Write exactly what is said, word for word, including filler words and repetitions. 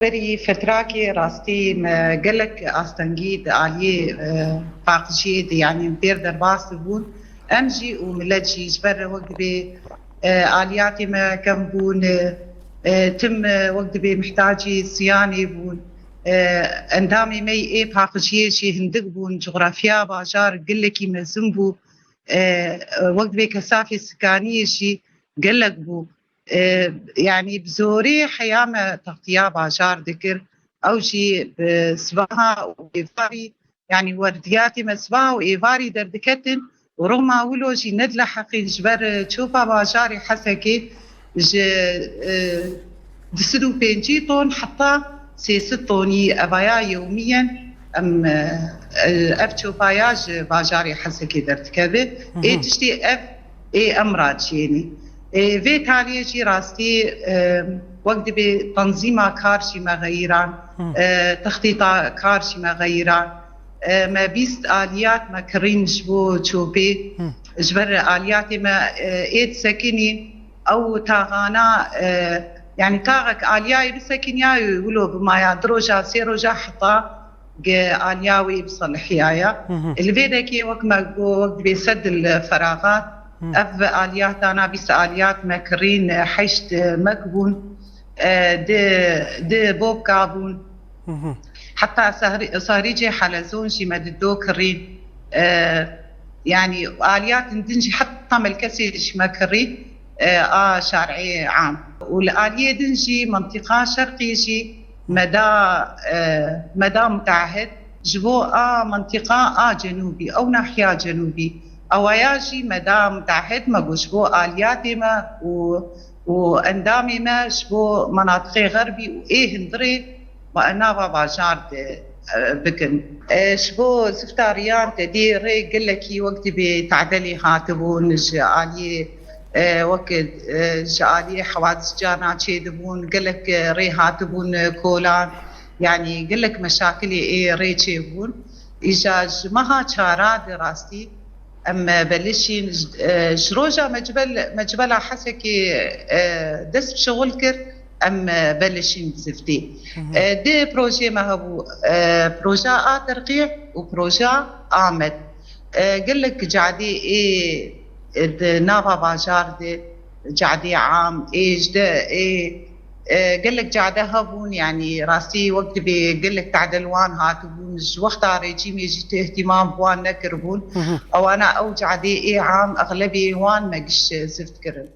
Berî fetrakê rastî me gelek astengî di aliyê, e, paqijiyê de, yanî pêr derbas dibûn. Em jî û milet jî ji ber wek dibê, e, aliyatê me kem bûn, e, e, tim, e, wek dibê mihtacî siyanê bûn. E, endamê me yê paqijiyê jî hindik bûn, cografya bajar gelekî mezin bû. E, wek dibê kesafê sikaniyê jî gelek bû. E, yanî bi zorê heya me textiya bajar dikir. Ew jî bi sibaha û êvarî, yanî werdiyatê me sibaha û êvarî derdiketin û roma wilo jî ne dileheqîn ji ber çopa bajarê Hesekê ji, e, du sed û pêncî ton heta sê sed tonî evaya yewmiyen em, e, e, ev çopaya ji bajarê Hesekê derdikeve. Ê tiştê ev ê em raçiyênî. Ê, vê taliyê jî rastî, e, wek dibê tenzîma kar jî me xeyiran, e, textîta kar jî me xeyiran. E, me bîst aliyat me kirîn ji bo çopê. Ji ber aliyatê me, e, ê disekinî, ew taxana, e, yanî taxek aliyayê bisekiniya wilo bimaya du roja, sê roja heta ge aliya wê biselihiyaya. Li vê dekê wek me got, wek dibê sed li feraxat, ev aliyatana bîst aliyat me kirîn, heşt mek bûn, e, di, di bobka bûn. Heta Sahrî-, Sahrîcê Helezon jî me di do kirîn. E, yanî aliyatin din jî heta Melkesê jî me kirîn, e, a şarê am. Û li aliyê din jî mentiqa şerqî jî me da, e, me da mutahid ji bo a mentiqa a cenûbî, ew nahiya cenûbî. Ewaya jî me da mutahid, me got ji bo aliyatê me û, û endamê me ji bo menatiqê xerbî û ê hundirê me nava bajar de, e, bikin. E, ji bo zifta riyan te dê rê gelekî wek dibê tadelê hatibûn ji aliyê, e, wek, e, ji aliyê hewadis cana çêdibûn, gelek, e, rê hatibûn, e, kolan, yanî gelek meşakilê ê rê çêbûn. Îja ji meha çara de rastî em, e, belişîn, ji, e, ji roja mecbel-, mecbela Hesekê, e, dest bi şixul kir, em, e, belişîn bi ziftî. E, di projeyê me hebû, e, proja A Terqî û proja Amed. E, gelek cadê ê, e, di nava bajar de, cadê am, ê ji de, ê, e, gelek cade hebûn, yanî rastî wek dibê gelek tadel wan hatibûn, ji wexta rejîmê jî tu îhtîmam bi wan nekiribûn. Ewana ew cadê ê am exlebê wan me giş zift kirin.